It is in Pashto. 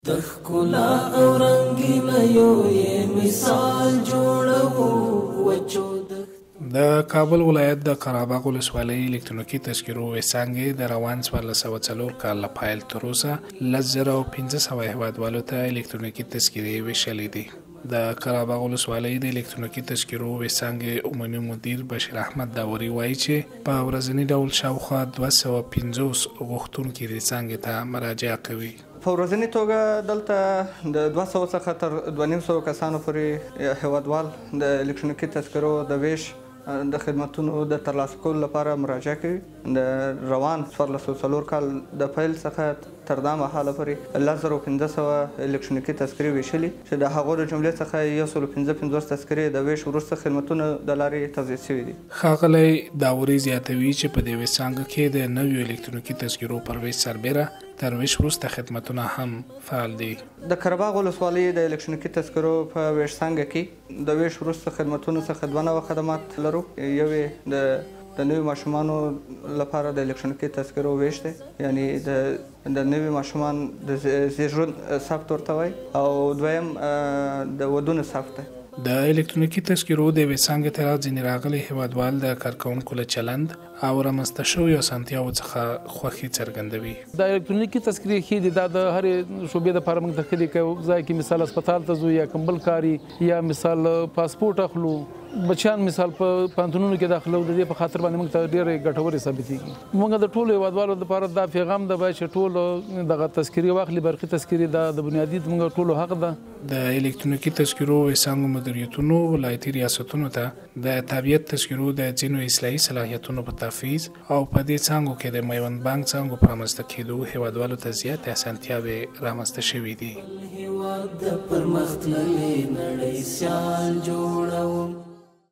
د ښکلا او رنګینیو یې مثال جوړوو وچو. د کابل ولایت د قراباغ ولسوالۍ الکترونیکي تذکرو ویش څانګې د روان 1404 کال له پیل تر اوسه 10500 هېوادوالو ته الکترونیکي تذکرې ویشلې دي. د قراباغ ولسوالۍ د الکترونیکي تذکرو ویش څانګې عمومي مدیر بشیر احمد داوري وایي چې په ورځني ډول شاوخوا 250 غوښتونکي دې څانګې ته مراجعه کوي. په ورځني توګه دلته د 200 څخه تر 250 کسانو پورې هېوادوال د الکترونیکي تذکرو د ویش د خدمتونو د ترلاسه کولو لپاره مراجعه کوي. د روان 1404 کال د پیل څخه تر دا مهاله پورې 10500 الکترونیکي تذکرې ویشلي چې د هغو د جملې څخه 155 تذکرې د ویش وروسته خدمتونو د لارې توزیع شوي دي. ښاغلی داوري زیاتوي چې په دې ویش څانګه کې د نویو الکترونیکي تذکرو پر ویش سربېره تر ویش وروسته خدمتونه هم فعال دي. د قرباغ ولسوالۍ د الکترونیکي تذکرو په ویش څانګه کې د ویش وروسته خدمتونو څخه دوه نوع خدمات لرو. یو یې د نوي ماشومانو لپاره د الکترونیکي تذکرو ویش دی، یعنی د نوي ماشومان د زیږون ثبت ورته وایي، او دویم د ودونو ثبت دی. د الکترونیکي تذکرو د یوې څانګې ته ځینې راغلي هېوادوال د کارکوونکو له چلند او رامنځته شویو اسانتیاوو څخه خوښي څرګندوي. د الکترونیکي تذکرې ښې دي، دا د هرې شعبې دپاره موږ ته ښه دي. که ځای کې مثال هسپتال ته ځو یا کوم بل کار یا مثال پاسپورټ اخلو، بچیان مثال په پوهنتونونو کې داخلو، د دې په خاطر باندې موږ ته ډېرې ګټورې ثابتېږي. موږ د ټولو هېوادوالو دپاره دا پیغام ده باید چې ټول دغه تذکرې واخلي، برقي تذکرې، دا د بنیادي موږ ټولو حق ده. د الکترونیکي تذکرو ویش څانګو مدیریتونو ولایتي ریاستونو ته د تابعیت تذکرو د ځینو اصلاحي صلاحیتونو په تفویض او په دې څانګو کې د میوند بانک څانګو په رامنځته کېدو هېوادوالو ته زیاتې اسانتیاوې رامنځته شوې دي. هېواد د پرمختللې نړۍ سیال جوړوم.